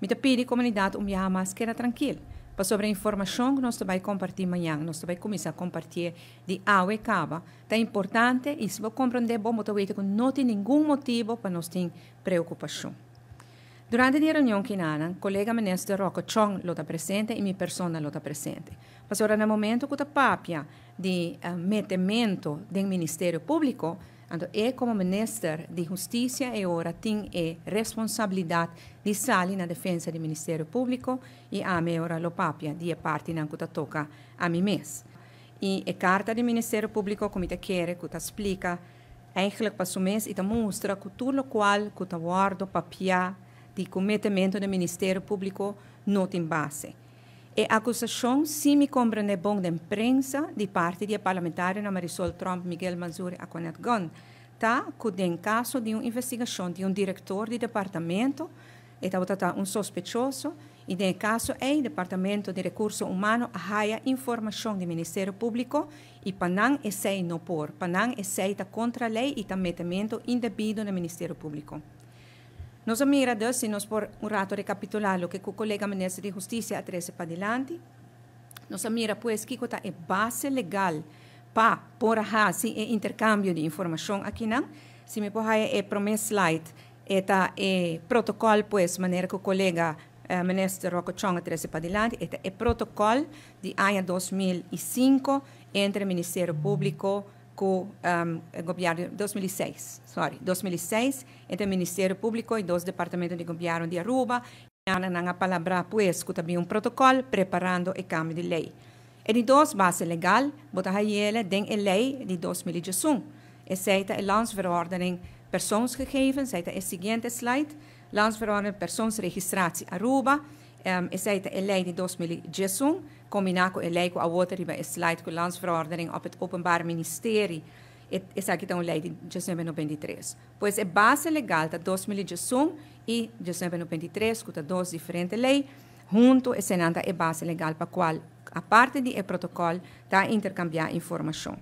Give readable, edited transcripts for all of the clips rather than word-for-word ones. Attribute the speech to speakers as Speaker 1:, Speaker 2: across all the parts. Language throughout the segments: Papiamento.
Speaker 1: Mi ta pidi komunidat un biaha mas keda trankil. Pasobra e informashon ku nos ta bai kompartí mañan, nos ta bai kuminsá kompartié di awe kaba, ta importante i si bo komprondé bon bo ta weta ku no tin ningun motibu pa nos tin preokupashon. Durante di e reunion kinanan, kolega Minister Rocco Chong lo ta presente i mi persona lo ta presente. Pasobra na momento ku ta papia di metemento den Ministerio Públiko, anto e komo Minister di Hustisia e ora tin e responsabilidat di sali na defensa di Ministerio Públiko i ami e ora lo papia di e partinan ku ta toka ami mes. I e karta di Ministerio Públiko ku mi ta kere ku ta splika eigenlijk pa su mes i ta mustra ku tur lokual ku ta wòrdu papiá di ku metemento den Ministerio Públiko no tin base. E akusashon, si mi komprendé bon den prensa, di parti di e parlamentarionan Marisol Tromp, Miguel Mansur i Aquanet Gunn, ta ku den kaso di un investigashon di un direktor di departamento, e tabata ta un sospechoso i den e kaso ei Departamento di Rekurso Humano a haya informashon di Ministerio Públiko i pa nan esei no por, pa nan esei ta kontra lei i ta metemento indebido na Ministerio Públiko. Nos a mira dus, si nos por un rato rekapitulá loke ku kolega Minister di Hustisia a trese padilanti, nos a mira pues kiko ta e base legal pa por a hasi e interkambio di informashon akinan. Si mi por haya e promé slide, e ta e protokòl pues manera ku kolega Minister Rocco Chong a trese padilanti, e ta e protokòl di aña 2005 entre Ministerio Públiko ku gobièrnu, 2006, sorry, 2006, entre Ministerio Públiko i dos departamento di gobièrnu di Aruba. Nan a palabrá pues ku ta bin un protokòl preparando e kambio di lei. E di dos base legal bo ta hayele den e lei di 2011. Esei ta e Landsverordening Persoonsgegevens, esei ta e siguiente slide, Landsverordening Persoonsregistratie Aruba, esei ta e lei di 2011, kombiná ku e lei ku awor ta riba e slide ku Landsverordening op het Openbaar Ministerie, esaki ta un lei di 1993. Pues e base legal ta 2011 i 1993, ku ta dos diferente lei, huntu eseinan ta e base legal pa kual, aparte di e protokòl, ta interkambiá informashon.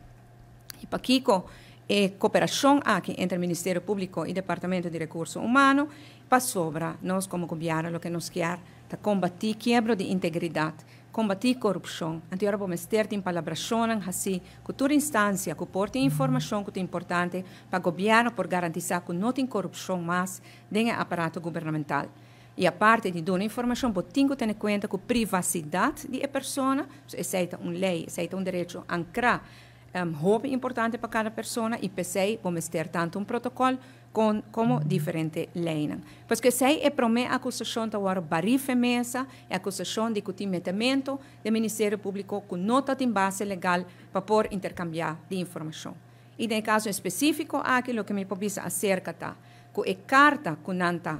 Speaker 1: I pakiko e koperashon aki entre Ministerio Públiko i Departamento di Rekurso Humano? Pasobra nos komo gobièrnu loke nos kier ta kombatí kiebro di integridat, kombatí korupshon. Anto ora bo mester tin palabrashonnan hasí ku tur instansia ku por tin informashon ku ta importante pa gobièrnu por garantisá ku no tin korupshon mas den e aparato gubernamental. I aparte di duna informashon bo tin ku tene kuenta ku privasidat di e persona, esei ta un lei, esei ta un derecho ankrá hopi importante pa kada persona i p'esei bo mester tantu un protokòl kon komo diferente leinan. Pues ku esei e promé akusashon ta wòrdu barí fe mesa, e akusashon di ku tin metementu den Ministerio Públiko ku no ta tin base legal pa por interkambiá di informashon. I den e kaso espesífiko aki loke mi por bisa aserka ta ku e karta ku nan ta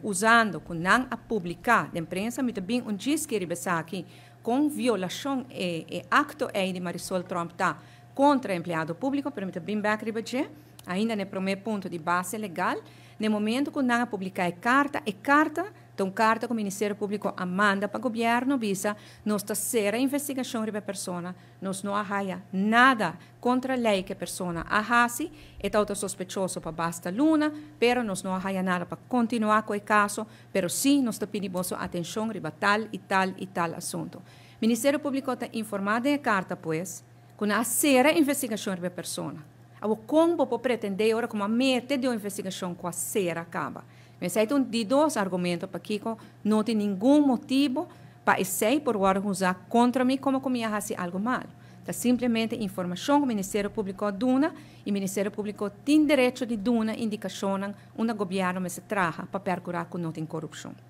Speaker 1: usando, ku nan a publiká den prensa, mi ta bin un djiski riba esaki kon violashon e e akto ei di Marisol Tromp ta kontra empleado públiko, pero mi ta bin bèk riba dje ainda na e promé punto di base legal. Na e momento ku nan a publiká e karta, e karta ta un karta ku Ministerio Públiko a manda pa gobièrnu bisa nos ta sera investigashon riba e persona, nos no a haya nada kontra lei ku e persona a hasi, e tabata sospechoso pa basta luna, pero nos no a haya nada pa kontinuá ku e kaso, pero sí nos ta pidi boso atenshon riba tal i tal i tal asuntu. Ministerio Públiko ta informá den e karta pues ku nan a sera investigashon riba e persona. Awor kon bo por pretendé ora ku bo a mete den un investigashon ku a sera kaba? Esei ta un di dos argumento pakiko no tin ningun motibu pa esei por wòrdu usá kontra mi komo ku mi a hasi algu malu. Ta simplemente informashon ku Ministerio Públiko a duna i Ministerio Públiko tin derecho di duna indikashonnan unda gobièrnu mester traha pa pèrkurá ku no tin korupshon.